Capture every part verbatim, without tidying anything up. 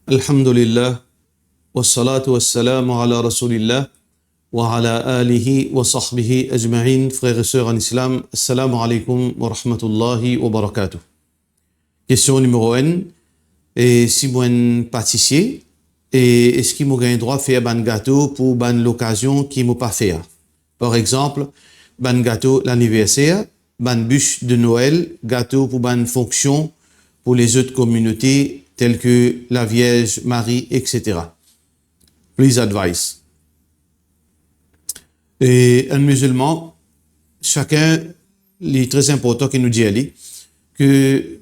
Alhamdulillah, wassalatu wassalamu ala rasoulillah, wa ala alihi wa sahbihi ajmain. Frères et sœurs en islam, assalamu alaikum wa rahmatullahi wa barakatuh. Kestion nimero enn, e si mo enn patisie, e eski mo gagn drwa fer bann gato pou bann lokazion ki mo pa fer? Par exanp, bann gato laniverser, bann bich de Noel, gato pou bann fonksion pou lezot kominote, tel ke la Vierge Marie, et cetera. Please advise. E enn mizilman, sakenn, li tre inportan ki nou dir li, ke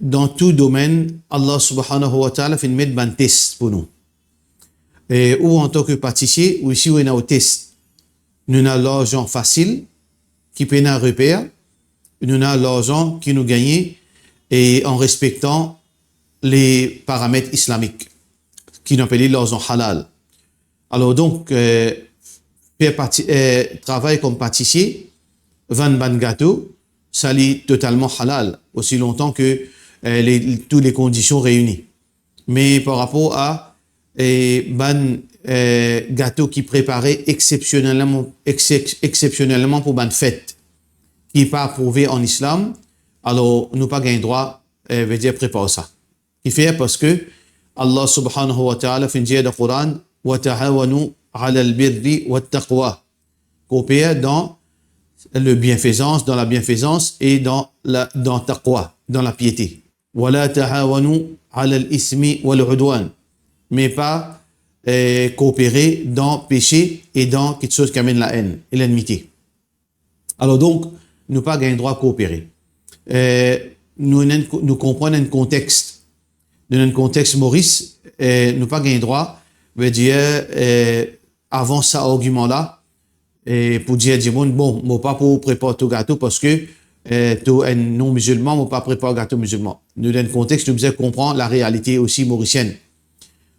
dan tou domenn, Allah subhanahu wa ta'ala finn met bann tes pou nou. E ou antan ke patisie, ou isi ou ena ou tes. Nou ena larzan fasil, ki pena reper, nou ena larzan ki nou gagne, e an respektan le paramet islamik, ki nou apel li larzan halal. Alor donk, eh, fer pati-, eh, travay kom patisie, vann bann gato, sa li totalman halal, osi lontan ke, eh, le, tou le kondision reini. Me par rapor a, eh, bann, eh, gato ki prepare exsepsionelman, ex-, exsepsionelman pou bann fet ki pa aprouve an islam, alor nou pa gagn drwa, eh, vedir prepar sa. Kifer? Parski Allah subhanahu wa ta'ala finn dir dan Koran, "Wa ta'awanu alal birri wat taqwa." Koper dan le bienfezans, dan la bienfezans e dan la, dan taqwa, dan la piete. "Wa la ta'awanu alal ismi wal udwan." Me pa, eh, kopere dan pese e dan kiksoz ki amenn laenn e lennmite. Alor donk, nou pa gagn drwa kopere. Eh, nou, nou, nou konpran enn kontex. Dan enn kontex Moris, eh, nou pa gagn drwa, vedir, eh, avans sa argiman la, eh, pou dir dimoun, "Bon, mo pa pou prepar to gato parski, eh, to enn non-mizilman, mo pa prepar gato mizilman." Nou dan enn kontex, nou bizin konpran larealite osi morisienn.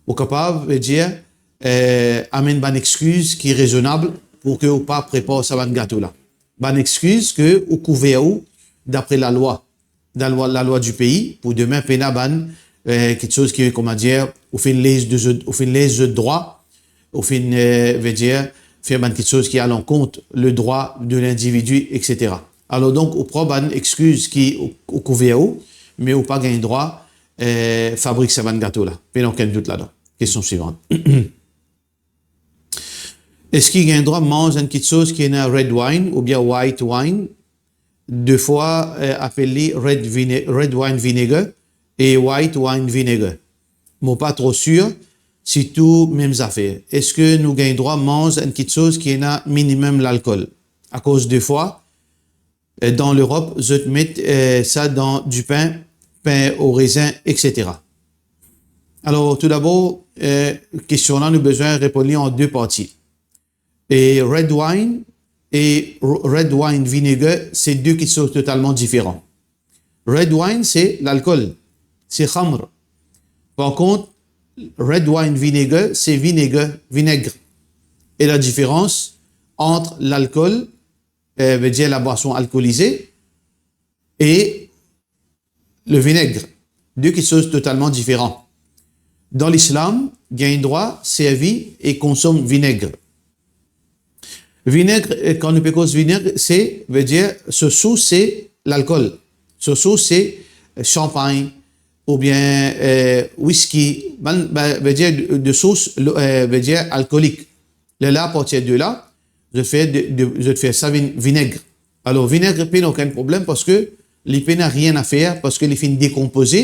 Ou kapav, vedir, eh, amenn bann exkiz ki rezonab pou ke ou pa prepar sa bann gato la. Bann exkiz ke ou kouver ou dapre lalwa, lalwa, lalwa di pei, pou demin pena bann, eh, kiksoz ki, kouma dir, ou finn les de zot, ou finn les zot drwa, ou finn, eh, vedir, fer bann kiksoz ki alankont le drwa de lindividi, et cetera. Alor donk, ou pran bann exkiz ki ou, ou kouver ou, me ou pa gagn drwa, eh, fabrik sa bann gato la. Pena okenn dout ladan. Kestion swivan. Eski gagn drwa manz enn kiksoz ki ena red wine oubien white wine? Defwa, eh, apel li red vine-, red wine vinegar e white wine vinegar. Mo pa tro sir si tou mem zafer. Eski nou gagn drwa manz enn kiksoz ki ena minimem lalkol? Akoz defwa, eh, dan Lerop, zot met, eh, sa dan dipin, pin o rezin, et cetera. Alor, toudabor, eh, kestion la, nou bizin reponn li an de parti. E red wine e r-, red wine vinegar, se de kiksoz totalman diferan. Red wine, se lalkol, se khamr. Par kont, red wine vinegar, se vinegar, vineg. E la diferans ant lalkol, eh, vedir la bwason alkolize, e le vineg, de kiksoz totalman diferan. Dan lislam, gagn drwa servi e konsom vineg. Vineg, eh, kan nou pe koz vineg, se, vedir, so sours se lalkol. So sours se, eh, champagn, oubien, eh, whisky, bann, bann, vedir de, de sours, lo-, eh, vedir alkolik. Lerla, apartir de la, zot fer de, de, zot fer sa vinn vineg. Alor, vineg pena okenn problem parski li pena rien a fer, parski li finn dekonpoze,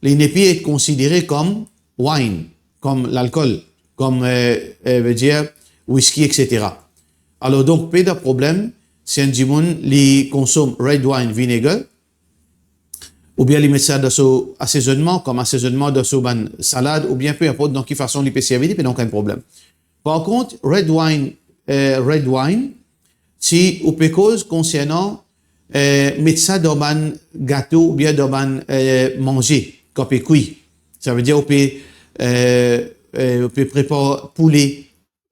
li nepli et konsidere kom wine, kom lalkol, kom, eh, eh, vedir whisky, et cetera. Alor donk, pena problem si enn dimoun li konsom red wine vinegar, oubien li met sa dan so asezonnman, kom asezonnman dan so bann salad, oubien pe inport dan ki fason li pe servi li, pena okenn problem. Par kont, red wine, eh, red wine, si ou pe koz konsernan, eh, met sa dan bann gato oubien dan bann, eh, manze, kan pe kwi. Savedir ou pe, eh, eh, ou pe prepar poule,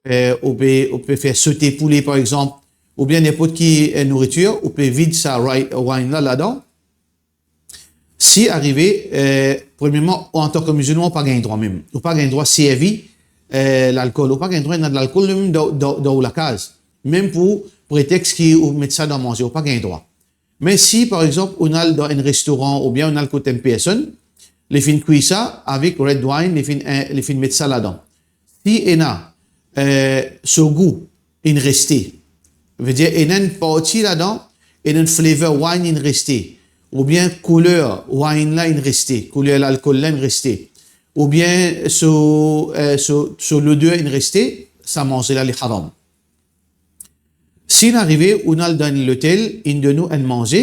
eh, ou pe, ou pe fer sote poule, par exanp, oubien ninport ki, eh, nouritir, ou pe vid sa ri-, wine la ladan. Si arive, eh, premierman, ou antan ki mizilman, ou pa gagn drwa mem. Ou pa gagn drwa servi, eh, lalkol. Ou pa gagn drwa ena lalkol mem dan, dan, dan ou lakaz. Mem pou pretex ki ou met sa dan manze, ou pa gagn drwa. Me si, par exanp, ou al dan enn restoran oubien ou al kot enn personn, li finn kwi sa avek red wine, li finn, eh, li finn met sa ladan. Si ena, eh, so gou inn reste, vedir ena enn parti ladan, ena enn flavor wine inn reste, oubien kouler wine la inn reste, kouler lalkol la inn reste, oubien so, eh, so, so loder inn reste, sa manze la li haram. Si inn arive, ou al dan enn lotel, inn donn ou enn manze,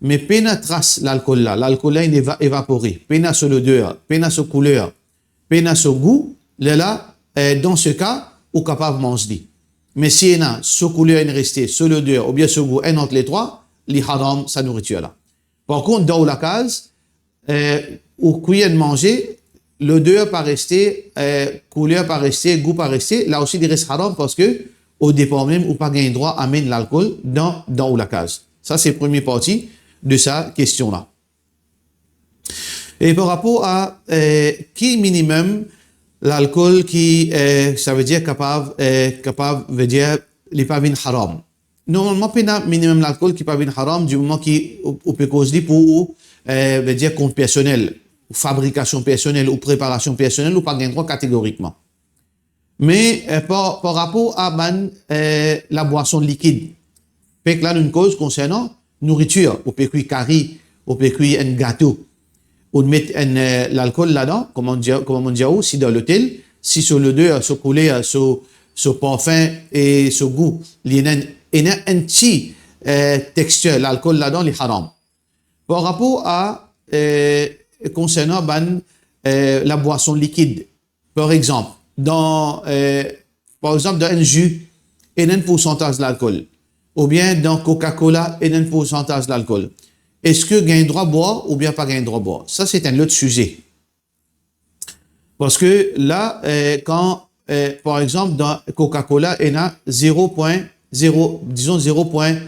me pena tras lalkol la, lalkol la inn eva-, evapore, pena so loder, pena so kouler, pena so gou, lerla, eh, dan se ka, ou kapav manz li. Me si ena so kouler inn reste, so loder, oubien so gou, enn ant letrwa, li haram sa nouritir la. Par kont, dan ou lakaz, eh, ou kwi enn manze, loder pa reste, eh, kouler pa reste, gou pa reste, la osi li res haram, parski odepar mem ou pa gagn drwa amenn lalkol dan, dan ou lakaz. Sa se premie parti de sa kestion la. E par rapor a, eh, ki minimem lalkol ki, eh, savedir kapav, eh, kapav, vedir, li pa vinn haram. Normalman, pena minimem lalkol ki pa vinn haram, dimoman ki ou, ou pe koz li pou ou, eh, vedir kont personel, ou fabrikasion personel, ou preparasion personel, ou pa gagn drwa kategorikman. Me, eh, par, par rapor a bann, eh, labwason likid, pek la nou koz konsernan nouritir, ou pe kwi kari, ou pe kwi enn gato, ou met enn, eh, lalkol ladan, kouma dir, kouma mo dir ou, si dan lotel, si so loder, so kouler, so, so parfin e so gou, li ena, ena enn ti, eh, textir lalkol ladan, li haram. Par rapor a, eh, konsernan bann, eh, labwason likid, par exanp, dan, eh, par exanp, dan enn zi, ena enn poursantaz lalkol, oubien dan Coca-Cola, ena enn poursantaz lalkol. Eski gagn drwa bwar oubien pa gagn drwa bwar? Sa se enn lot size. Parski la, eh, kan, eh, par exanp, dan Coca-Cola, ena zero pwin zero, dizon zero pwin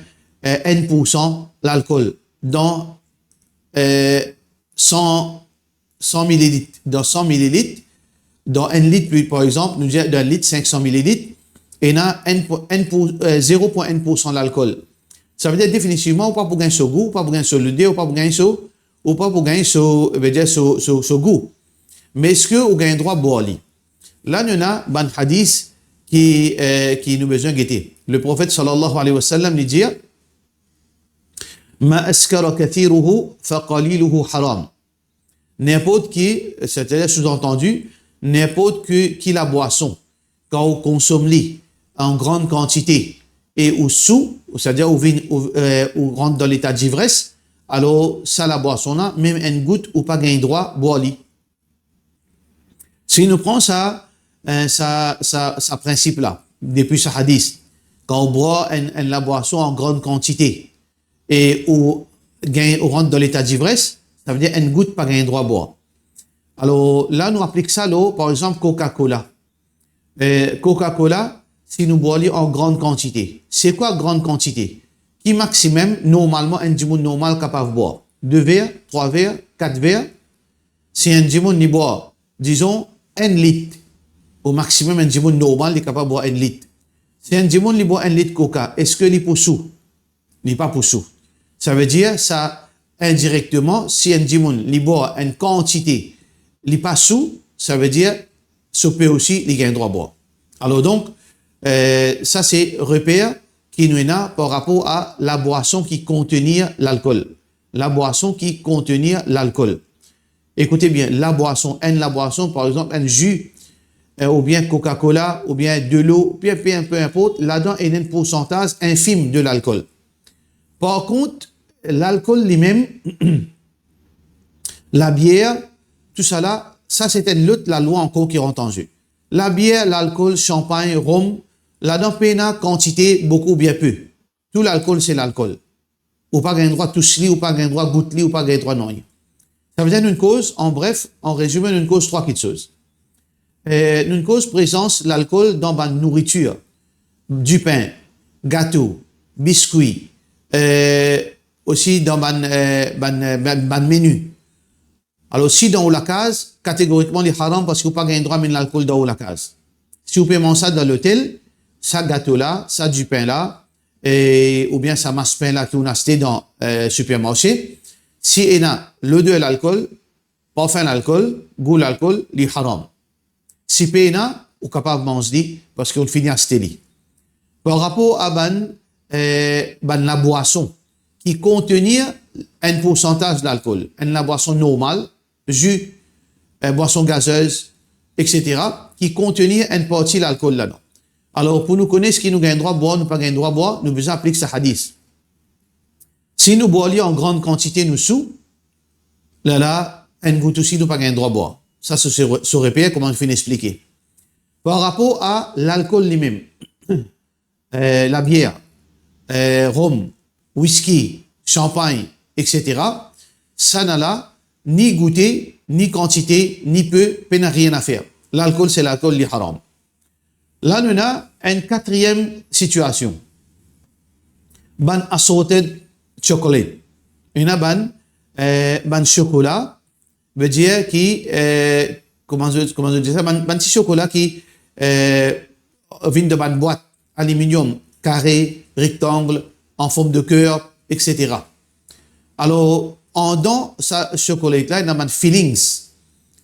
enn poursan lalkol dan, eh, san, san mililit. Dan san mililit, dan enn lit, par exanp, nou dir dan enn lit, sink san mililit, ena enn pou, enn pou, eh, zero pwin enn poursan lalkol. Savedir definitivman, ou pa pou gagn so gou, ou pa pou gagn so loder, ou pa pou gagn so, ou pa pou gagn so, vedir so, so, so gou. Me eski ou gagn drwa bwar li? La nou ena bann hadis ki, eh, ki nou bizin gete. Leprofet sallallahu alayhi wa sallam, li dir, "Ma askara kathiruhu fa qaliluhu haram." Ninport ki, setadir souzantandi, ninport ki, ki labwason, kan ou konsom li an gran kantite e ou sou, setadir ou vinn, ou, eh, ou rant dan leta divres, alor sa labwason la, mem enn gout, ou pa gagn drwa bwar li. Si nou pran sa, eh, sa, sa, sa prinsip la, depi sa hadis, kan ou bwar enn, enn labwason an gran kantite e ou gagn, ou rant dan leta divres, savedir enn gout pa gagn drwa bwar. Alor la nou aplik sa lor, par exanp, Coca-Cola. Eh, Coca-Cola, si nou bwar li an gran kantite. Se kwa gran kantite? Ki maximum normalman enn dimoun normal kapav bwar? De ver, trwa ver, kat ver? Si enn dimoun li bwar, dizon, enn lit, o maximum enn dimoun normal li kapav bwar enn lit. Si enn dimoun li bwar enn lit Coca, eski li pou sou? Li pa pou sou. Savedir sa, indirekteman, si enn dimoun li bwar enn kantite, li pa sou, savedir so pe osi li gagn drwa bwar. Alor donk, eh, sa se reper ki nou ena par rapor a labwason ki kontenir lalkol. Labwason ki kontenir lalkol. Ekoute bien, labwason, enn labwason, par exanp, enn zi, eh, oubien Coca-Cola, oubien delo, oubien pe, pe inport, ladan ena enn poursantaz infim de lalkol. Par kont, lalkol limem, labier, tousala, sa se enn lot lalwa ankor ki rant an ze. Labier, lalkol, sanpagn, rom, ladan pena kantite boukou oubien pe. Tou lalkol se lalkol. Ou pa gagn drwa tous li, ou pa gagn drwa gout li, ou pa gagn drwa nanye. Savedir nou koz, an bref, an rezime, nou koz trwa kiksoz. Eh, nou koz prezans lalkol dan bann nouritir, dipin, gato, biskwi, eh, osi dan bann, eh, bann, eh, bann, bann meni. Alor, si dan ou lakaz, kategorikman li haram, parski ou pa gagn drwa amenn lalkol dan ou lakaz. Si ou pe manz sa dan lotel, sa gato la, sa dipin la, e, oubien sa maspin la ki ou'nn aste dan, eh, sipermarse, si ena loder lalkol, parfin lalkol, gou lalkol, li haram. Si pena, ou kapav manz li, parski ou finn aste li. Par rapor a bann, eh, bann labwason ki kontenir enn poursantaz lalkol, enn labwason normal, zi, eh, bwason gazez, et cetera, ki kontenir enn parti lalkol ladan. Alor, pou nou kone eski nou gagn drwa bwar, nou pa gagn drwa bwar, nou bizin aplik sa hadis. Si nou bwar li an gran kantite, nou sou, lala, enn gout osi, nou pa gagn drwa bwar. Sa, so, so, so reper, kouma nou finn explike. Par rapor a lalkol limem, eh, labier, eh, rom, wiski, sanpagn, et cetera, sa nala, ni goute, ni kantite, ni pe, pena rien a fer. Lalkol, se lalkol, li haram. La, nou ena enn katriem sitiasion. Bann assorted chocolate. Ena bann, eh, bann sokola, vedir ki, eh, kouma zot, kouma zot dir sa, bann, bann ti sokola ki, eh, vinn dan bann bwat aliminiom, kare, rektang, an form de ker, et cetera. Alor, andan sa sokola la, ena bann fillings,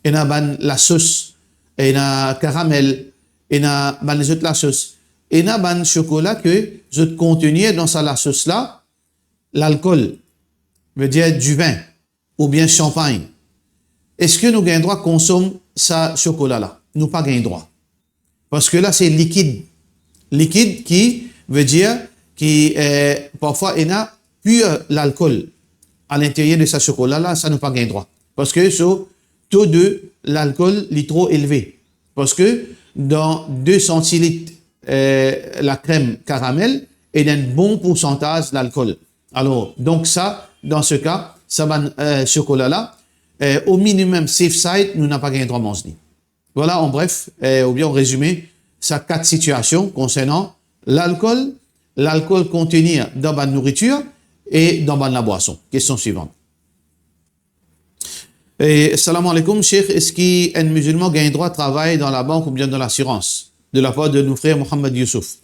ena bann lasos, ena karamel, ena bann lezot lasos, ena bann sokola ke zot kontenir dan sa lasos la, lalkol, vedir divin, oubien sanpagn. Eski nou gagn drwa konsom sa sokola la? Nou pa gagn drwa. Parski la, se likid. Likid ki vedir ki, eh, parfwa ena pir lalkol a linteryer de sa sokola la, sa nou pa gagn drwa. Parski so to de lalkol, li tro elve. Parski dan de santilit, eh, lakrem karamel, ena enn bon poursantaz lalkol. Alor, donk sa, dan se ka, sa bann, eh, sokola la, eh, o minimem safe side, nou napa gagn drwa manz li. Vwala, an bref, eh, oubien an rezime, sa kat sitiasion konsernan lalkol, lalkol kontenir dan bann nouritir e dan bann labwason. Kestion swivan. Eh, salam aleykoum, Sheikh, eski enn mizilman gagn drwa travay dan labank oubien dan lasirans? De lapar de nou frer Mohamed Youssouf.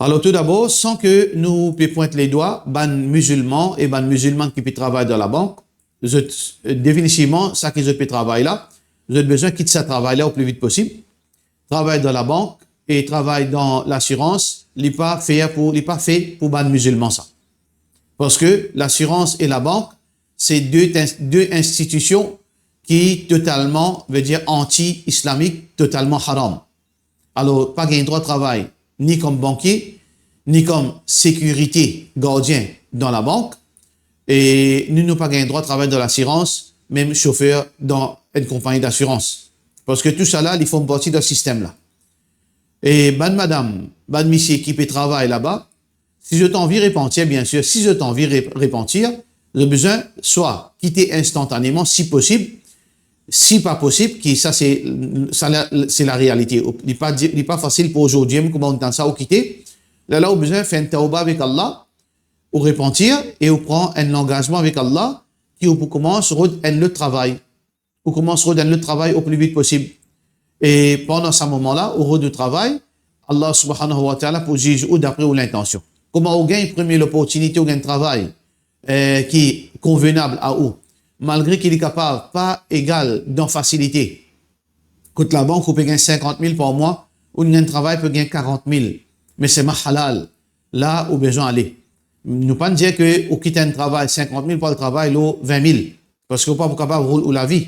Alor, tou dabor, san ke nou pe pwint ledwa bann mizilman e bann mizilmann ki pe travay dan labank, zot, eh, definitivman, sa ki zot pe travay la, zot bizin kit sa travay la o pli vit posib. Travay dan labank e travay dan lasirans, li pa fer pou, li pa fe pou bann mizilman sa. Parski lasirans e labank, se de, de institision ki totalman, vedir anti-islamik, totalman haram. Alor, pa gagn drwa travay ni kom bankie, ni kom sekirite, gardien dan labank, e ni nou pa gagn drwa travay dan lasirans, mem sofer dan enn konpagni dasirans. Parski tou sa la, li form parti dan sistem la. E bann madam, bann misie ki pe travay laba, si zot anvi repantir, biensir, si zot anvi re-, repantir, zot bizin swa kite instantaneman, si posib, si pa posib, ki sa se, sa la, se larealite. Li pa di-, li pa fasil pou ozordi, mem kouma ou tann sa, ou kite. Lerla ou bizin fer enn tawba avek Allah, ou repantir e ou pran enn langazman avek Allah, ki ou pou koumans rod enn lot travay. Ou koumans rod enn lot travay o pli vit posib. E pandan sa moman la, ou rod ou travay, Allah Subhanahu wa Ta'ala pou ziz ou dapre ou lintansion. Kouma ou gagn premie loportinite, ou gagn travay, eh, ki konvenab a ou, malgre ki li kapav pa egal dan fasilite. Kot labank, ou pe gagn sinkant mil par mwa, ou gagn travay, pe gagn karant mil. Me se ma halal, la ou bizin ale. Nou pa dir ke ou kit enn travay sinkant mil pou al travay lor vin mil. Parski ou pa pou kapav roul ou lavi.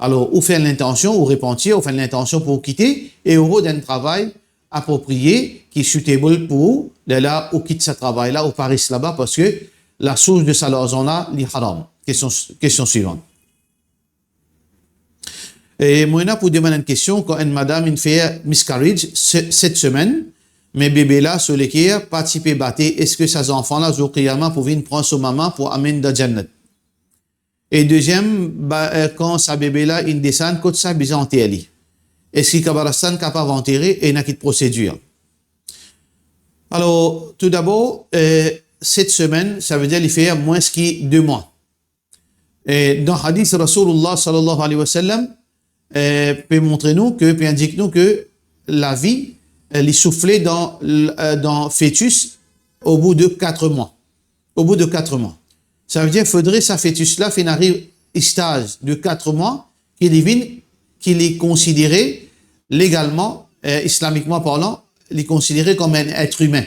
Alor, ou fer lintansion, ou repantir, ou fer lintansion pou ou kite, e ou rod enn travay aproprie, ki suitable pou ou, lerla ou kit sa travay la, ou pa res laba, parski lasours de sa larzan la, li haram. Kestion, kestion swivan. E mwa ena pou demann enn kestion, kan enn madam inn fer miscarriage se-, set semenn, me bebe la so leker pa ti pe bate, eski sa zanfan la zour kiyama pou vinn pran so mama pou amenn dan Jannat? E deziem, ba, eh, kan sa bebe la inn desann, kot sa bizin anter li? Eski kabaristan kapav antere e ena ki prosedir? Alor, tou dabor, eh, set semenn, sa vedir li fer mwins ki de mwa. E dan hadis Rasoulillah sallallahu alayhi wa sallam, eh, pe montre nou ke, pe indik nou ke lavi, eh, li soufle dan, eh, dan fetis au bout de quatre mois. Au bout de quatre mois. Sa ve dir, fodre sa fetis la finn ariv staz de quatre mois, ki li vinn, ki li konsidere legalman, eh, islamikman parlan, li konsidere kom enn et imin.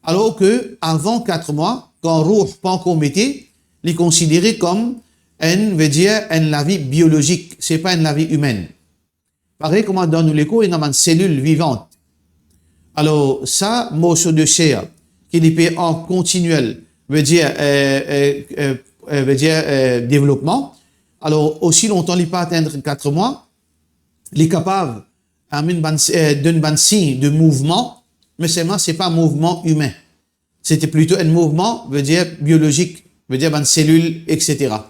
Alor ke avan quatre mois, kan rouh pa ankor mete, li konsidere kom enn, ve dir, enn lavi biolozik, se pa enn lavi imin. Parey kouma dan nou lekor, ena bann selil vivan. Alor, sa morso de ser, ki li pe an kontiniel, ve dir, eh, eh, eh, eh, ve dir, eh, devlopman. Alor, osi lontan li pa atenn quatre mois, li kapav, amin, bann, eh, donn bann sign de mouvman, me selman se pa mouvman imin. Se te plito enn mouvman, ve dir biolozik, ve dir bann selil, et cetera.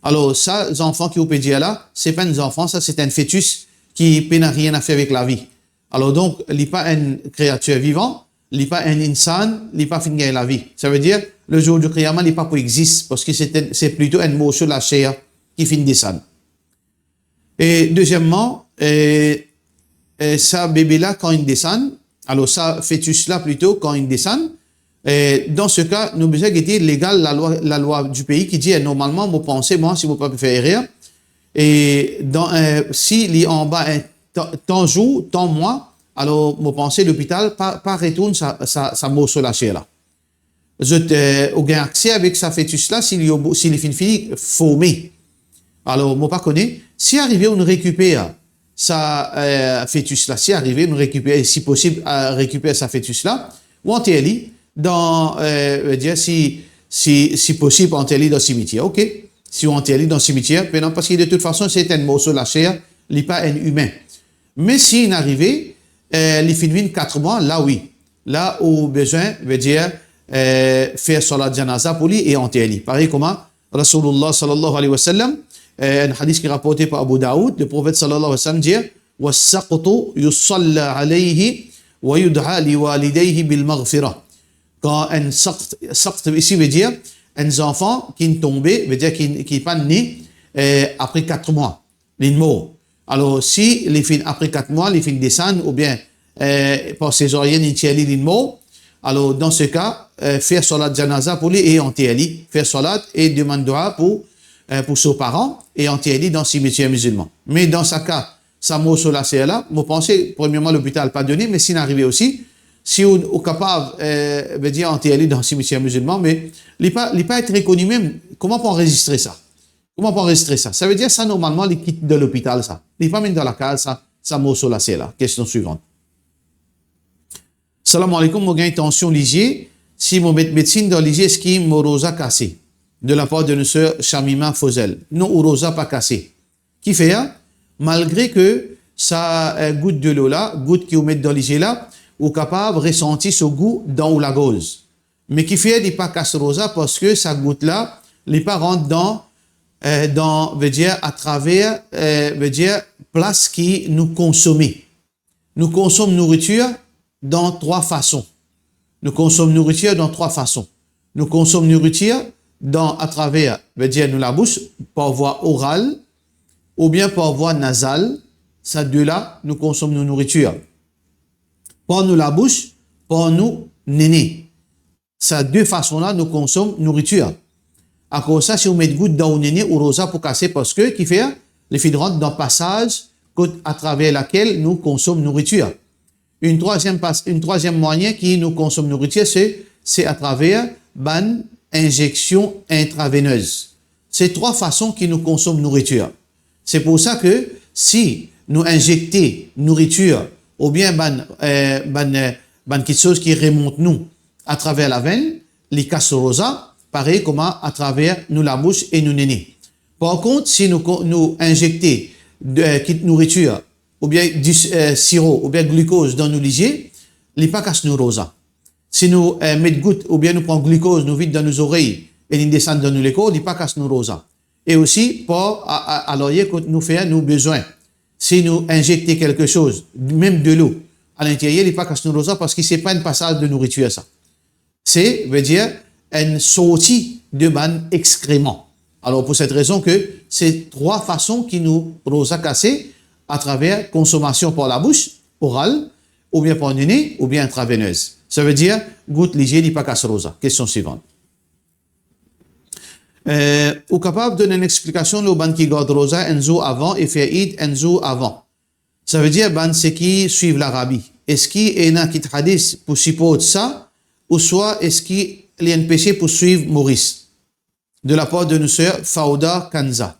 Alor, sa zanfan ki ou pe dir la, se pa enn zanfan, sa se enn fetis ki pena nanye a fer avek lavi. Alor donk, li pa enn kreatir vivan, li pa enn insan, li pa finn gagn lavi. Sa ve dir, le zour di kiyama, li pa pou existe, parski se enn, se plito enn morso laser ki finn desann. E dezieman, e, e sa bebe la, kan li desann, alor sa fetis la plito, kan li desann, e dan se ka, nou bizin gete legal lalwa, lalwa di pei ki dir, normalman, mo panse, mwa, si mo pa pe fer erer, e dan, e, si li anba enn tan, tan zour, tan mwa, alor mo panse lopital pa, pa retourn sa, sa, sa morso laser la. Zot, eh, ou gagn akse avek sa fetis la, si li, si li finn fini forme. Alor, mo pa kone, si arive ou'nn rekiper sa, eh, fetis la, si arive ou'nn rekiper, si posib, eh, rekiper sa fetis la, ou anter li dan, eh, ve dir, si, si, si posib, anter li dan simitier, ok? Si ou anter li dan simitier, pena, parski de tout fason, se enn morso laser, li pa enn imin. Me si inn arive, eh, li finn vinn kat mwa, la wi. La ou bizin, ve dir, eh, fer salat janaza pou li e anter li. Parey kouma Rasoulillah sallallahu alayhi wa sallam, eh, enn hadis ki raporte par Abu Daoud, le Profet sallallahu alayhi wa sallam dir, "Wa saqtu yusalla alayhi wa yud'a li walidayhi bil maghfirah." Kan enn saqt, saqt isi ve dir enn zanfan ki tonbe, ve dir ki, ki pa ne, eh, apre kat mwa. Linn mor. Alor, si li finn apre kat mwa, li finn desann, oubien, eh, par sezaryenn, inn tir li, linn mor, alor, dan se ka, eh, fer salat janaza pou li e anter li, fer salat e demann dua pou, eh, pou so paran e anter li dan simitier mizilman. Me dan sa ka, sa morso laser la, mo panse, premierman, lopital pa done, me si inn arive osi, si ou, ou kapav, eh, ve dir anter li dan simitier mizilman, me li pa, li pa et rekoni mem, kouma pou anrezistre sa? Kouma pou anrezistre sa? Sa ve dir sa, normalman, li kit dan lopital sa. Li pa mem dan lakaz sa, sa morso laser la. Kestion swivan. Salam aleykoum, mo gagn tansion lizie. Si mo met medsinn dan lizie, eski mo roza kase? De la par de nou ser Shamima Fozel. Non, ou roza pa kase. Kifer? Malgre ke sa, eh, gout delo la, gout ki ou met dan lizie la, ou kapav resanti so gou dan ou lagorz. Me kifer li pa kas roza? Parski sa gout la, li pa rant dan, eh, dan, ve dir, atraver, eh, ve dir, plas ki nou konsome. Nou konsom nouritir dan trwa fason. Nou konsom nouritir dan trwa fason. Nou konsom nouritir dan, atraver, ve dir, nou labous, par vwa oral, oubien par vwa nazal, sa de la, nou konsom nou nouritir. Par nou labous, par nou nene. Sa de fason la nou konsom nouritir. Akoz sa, si ou met gout dan ou nene, ou roza pou kase, parski, kifer? Li finn rant dan pasaz kot atraver lakel nou konsom nouritir. Enn trwaziem pas-, enn trwaziem mwayin ki nou konsom nouritir, se, se atraver bann inzeksion intravenez. Se trwa fason ki nou konsom nouritir. Se pou sa ke si nou inzekte nouritir oubien bann, eh, bann, eh, bann kiksoz ki remont nou atraver lavenn, li kas roza, parey kouma atraver nou labous e nou nene. Par kont, si nou ko-, nou inzekte de, eh, kit nouritir, oubien di, eh, siro, oubien glikoz dan nou lizie, li pa kas nou roza. Si nou, eh, met gout oubien nou pran glikoz, nou vid dan nou zorey e li desann dan nou lekor, li pa kas nou roza. E osi, par a, a, a laryer kot nou fer nou bezwin. Si nou inzekte kelke soz, mem delo, a linteryer, li pa kas nou roza, parski se pa enn pasaz de nouritir sa. Se, ve dir, enn sorti de bann exkreman. Alor, pou set rezon ke se trwa fason ki nou roza kase, atraver konsomasion par labous, oral, oubien par nene, oubien intravenez. Savedir, gout lizie, li pa kas roza. Kestion swivan. Eh, ou kapav donn enn explikasion lor bann ki gard roza enn zour avan e fer Eid enn zour avan? Savedir bann seki swiv Larabi. Eski ena kit hadis pou siport sa, ouswa eski li enn pese pou swiv Moris? De la part de nou ser Fauda Kanza.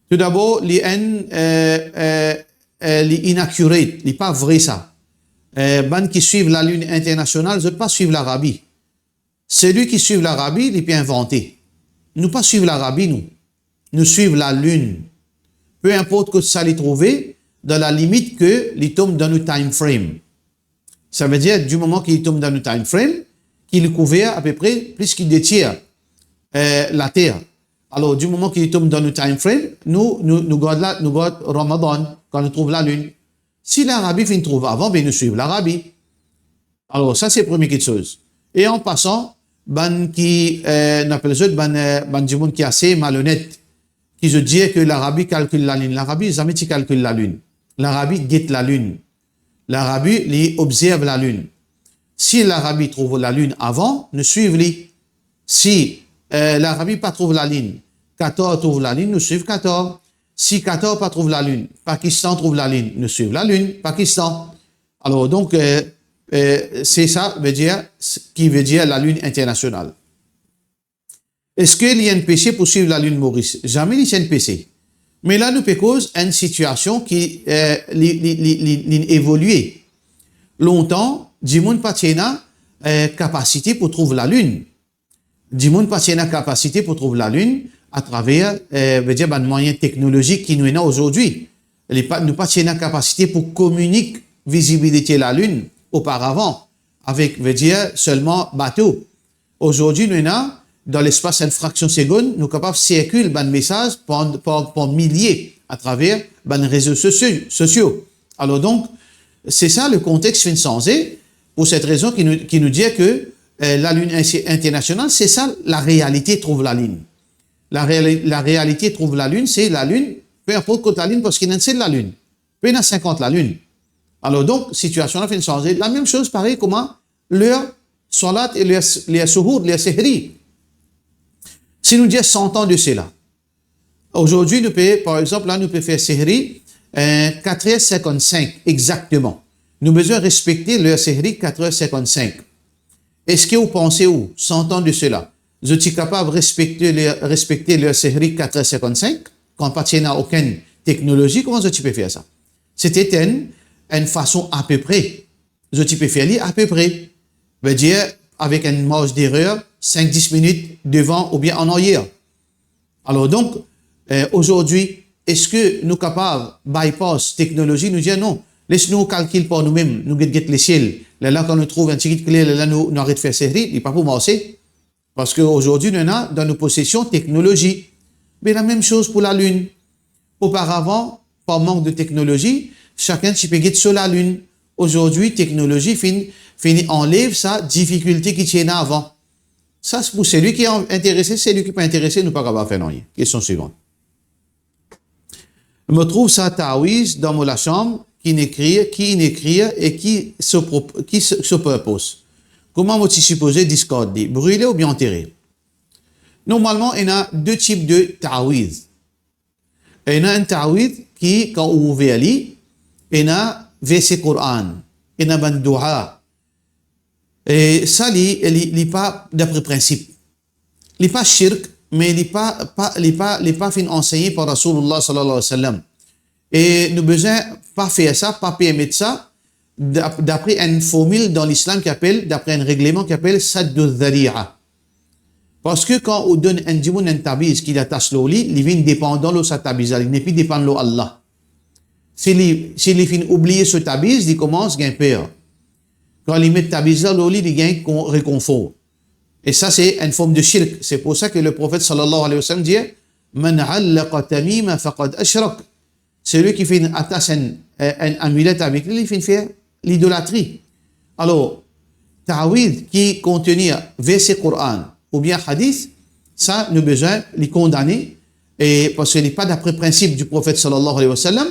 Toudabor, li enn, eh, eh, eh, li inaccurate, li pa vre sa. Eh, bann ki swiv lalinn internasional, zot pa swiv Larabi. Selwi ki swiv Larabi, li pe invante. Nou pa swiv Larabi, nou. Nou swiv lalinn. Pe inport kot sa li trouve, dan lalimit ke li tom dan nou time frame. Savedir, di moman ki li tom dan nou time frame, ki li kouver apepre plis ki de tier, eh, later. Alor, di moman ki li tom dan nou time frame, nou, nou, nou gard la, nou gard Ramadan, kan nou trouv lalinn. Si Larabi finn trouv avan, be nou swiv Larabi. Alor, sa se premie kiksoz. E an pasan, bann ki, eh, nou apel zot, bann, eh, bann dimoun ki ase malonet, ki zot dir ke Larabi kalkil lalinn. Larabi zame ti kalkil lalinn. Larabi get lalinn. Larabi, li obzerv lalinn. Si Larabi trouv lalinn avan, nou swiv li. Si, eh, Larabi pa trouv lalinn, Qatar trouv lalinn, nou swiv Qatar. Si Qatar pa trouv lalinn, Pakistan trouv lalinn, nou swiv lalinn, Pakistan. Alor, donk, eh, eh, se sa vedir, ki vedir lalinn internasional. Eski li enn pese pou swiv lalinn Moris? Zame li ti enn pese. Me la nou pe koz enn sitiasion ki, eh, li, li, li, li, li evolie. Lontan, dimoun pa ti ena, eh, kapasite pou trouv lalinn. Dimoun pa ti ena kapasite pou trouv lalinn atraver, eh, vedir bann mwayin teknolozik ki nou ena azordi. Li pa, nou pa ti ena kapasite pou kominik vizibilite lalinn oparavan avek, vedir, selman bato. Azordi, nou ena, dan lespas enn fraksion segonn, nou kapav sirkil bann mesaz par, par, par milie atraver bann rezo sosio, sosio. Alor donk, se sa, le kontex finn sanze, pou set rezon ki nou, ki nou dir ke, eh, lalinn insi-, internasional, se sa larealite trouv lalinn. Lareali-, larealite trouv lalinn, se lalinn, pe inport kot lalinn, parski ena enn sel lalinn. Pena sinkant lalinn. Alor donk, sitiasion la finn sanze. Lamem soz parey kouma ler salat e ler, ler suhur, ler sehri. Si nou dir san an de sela, azordi nou pe, par exanp, la nou pe fer sehri, eh, kat er sinkant-sink exakteman. Nou bizin respekte ler sehri kat er sinkant-sink. Eski ou panse ou, san an de sela, zot ti kapav respekte ler, respekte ler sehri kat er sinkant-sink, kan pa ti ena okenn teknolozi, kouma zot ti pe fer sa? Sete enn, enn fason apepre. Zot ti pe fer li apepre. Vedir, avek enn marj derer, sink dis minit devan oubien an aryer. Alor donk, eh, azordi, eski nou kapav bypass teknolozi, nou dir non, les nou kalkil par noumem, nou get, get lesiel. Lerla kan nou trouv enn tigit kler, lerla nou, nou aret fer sehri, li pa pou marse. Parski azordi nou ena dan nou posesion teknolozi. Me lamem soz pou lalinn. Oparavan, par mank de teknolozi, sakenn ti pe get so lalinn. Azordi, teknolozi finn, finn anlev sa difikilte ki ti ena avan. Sa, se pou selwi ki an-, interese, selwi ki pa interese, nou pa kapav fer nanye. Kestion swivan. Mo trouv sa tawiz dan mo lasam, ki inn ekrir, ki inn ekrir e ki so prop-, ki so, so purpose. Kouma mo ti sipoze discard li, brile oubien antere? Normalman, ena de tip de tawiz. Ena enn tawiz ki, kan ou ouver li, ena verse Koran, ena bann doua. E sa, li, li, li pa dapre prinsip. Li pa shirk, me li pa, pa, li pa, li pa finn ansegne par Rasoulillah sallallahu alayhi wa sallam. E nou bizin pa fer sa, pa permet sa, dap-, dapre enn formil dan Lislam ki apel, dapre enn regleman ki apel saddu dhari'a. Parski kan ou donn enn dimoun enn tabiz ki li atas lor li, li vinn depandan lor sa tabiz la, li nepli depann lor Allah. Si li, si li finn oubliye so tabiz, li koumans gagn per. Kan li met tabiz la lor li, li gagn kon-, rekonfor. E sa, se enn form de shirk. Se pou sa ke le Profet sallallahu alayhi wa sallam dir, "Man allaqa tamima faqad ashrak." Selwi ki finn atas enn, enn amilet avek li, li finn fer lidolatri. Alor, tawiz ki kontenir verse Koran oubien hadis, Sa, nou bizin li kondane, e parski li pa dapre prinsip di Profet sallallahu alayhi wa sallam,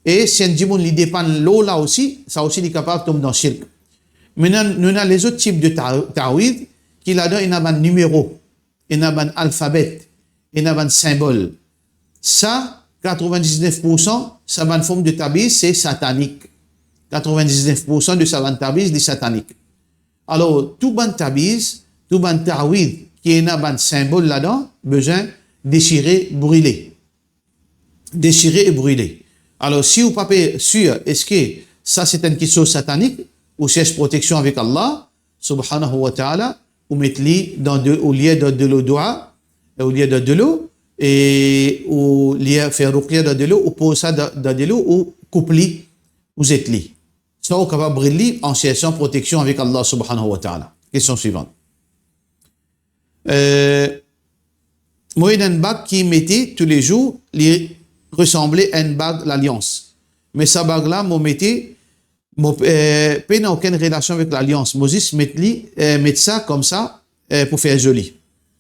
e si enn dimoun li depann lor la osi, sa osi li kapav tom dan shirk. Me nou ena lezot tip de ta-, ta'widh, ki ladan ena bann nimero, ena bann alfabe, ena bann sinbol. Sa, katrovin-diz-nef poursan sa bann form de tabiz, se satanik. Katrovin-diz-nef poursan de sa bann tabiz, li satanik. Alor, tou bann tabiz, tou bann ta'widh ki ena bann sinbol ladan, bizin desire, brile. Desire e brile. Alor, si ou pa pe sir eski sa se enn kiksoz satanik, ou sers proteksion avek Allah, subhanahu wa ta'ala, ou met li dan de, ou lir dan delo dwa, e ou lir dan delo, e ou lir, fer ruqya dan delo, ou poz sa dan, dan delo, ou koup li, ou zet li. Swa ou kapav bril li an sersan proteksion avek Allah subhanahu wa ta'ala. Kestion swivan. Eh, mo ena enn bag ki mete toulezour, li resanble enn bag lalians. Me sa bag la, mo mete, mo, eh, pena okenn relasion avek lalians. Mo zis met li, eh, met sa koumsa, eh, pou fer zoli.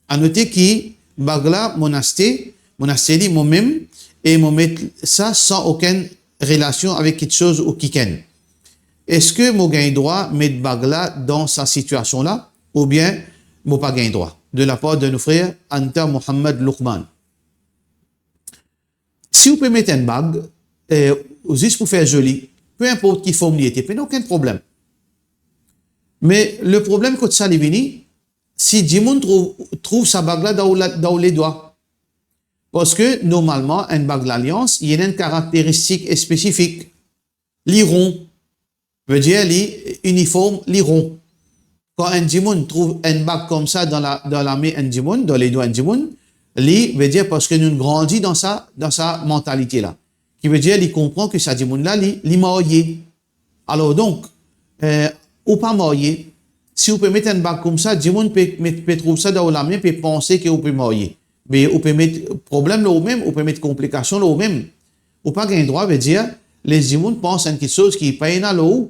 Anote ki bag la, mo aste, mo aste li momem, e mo met sa san okenn relasion avek kiksoz ou kikenn. Eski mo gagn drwa met bag la dan sa sitiasion la, oubien mo pa gagn drwa? De lapar de nou frer Anta Mohammad Loukman. Si ou pe met enn bag, eh, zis pou fer zoli, pe inport ki form li ete, pena okenn problem. Me le problem kot sa li vini, si dimoun trouv, trouv sa bag la dan ou la, dan ou ledwa. Parski normalman, enn bag lalians, li ena enn karakteristik spesifik. Li ron. Vedir li iniform, li ron. Kan enn dimoun trouv enn bag koumsa dan la, dan lame enn dimoun, dan ledwa enn dimoun, li vedir parski nou grandi dan sa, dan sa mantalite la. Ki vedir li konpran ki sa dimoun la, li, li marye. Alor donk, eh, ou pa marye, si ou pe met enn bag koumsa, dimoun pe met, pe trouv sa dan ou lame, pe panse ki ou pe marye. Me ou pe met problem lor ou mem, ou pe met konplikasion lor ou mem. Ou pa gagn drwa, vedir, les dimoun pans enn kiksoz ki pa ena lor ou,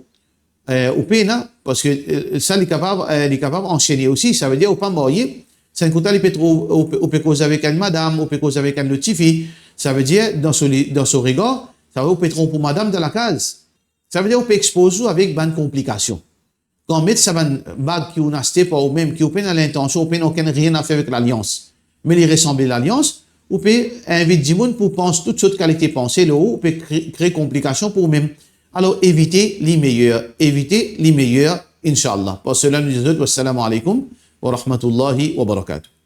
eh, ou pena, parski, eh, sa li kapav, eh, li kapav ansene osi, savedir ou pa marye, sa enn kout la li pe trouv, ou pe, ou pe koz avek enn madam, ou pe koz avek enn lot tifi, savedir dan so li, dan so regar, savedir ou pe tronp ou madam dan lakaz. Savedir ou pe expoz ou avek bann konplikasion. Kan met sa bann bag ki ou aste par ou mem, ki ou pena lintansion, ou pena okenn rien a fer avek lalians, me li resanble lalians, ou pe invit dimoun pou pans tou sort kalite panse lor ou, ou pe kre, kre konplikasion pou ou mem. Alor, evite li meyer, evite li meyer, inshallah. Par sela, nou dir zot, wassalamu alaikum wa rahmatullahi wa barakatuh.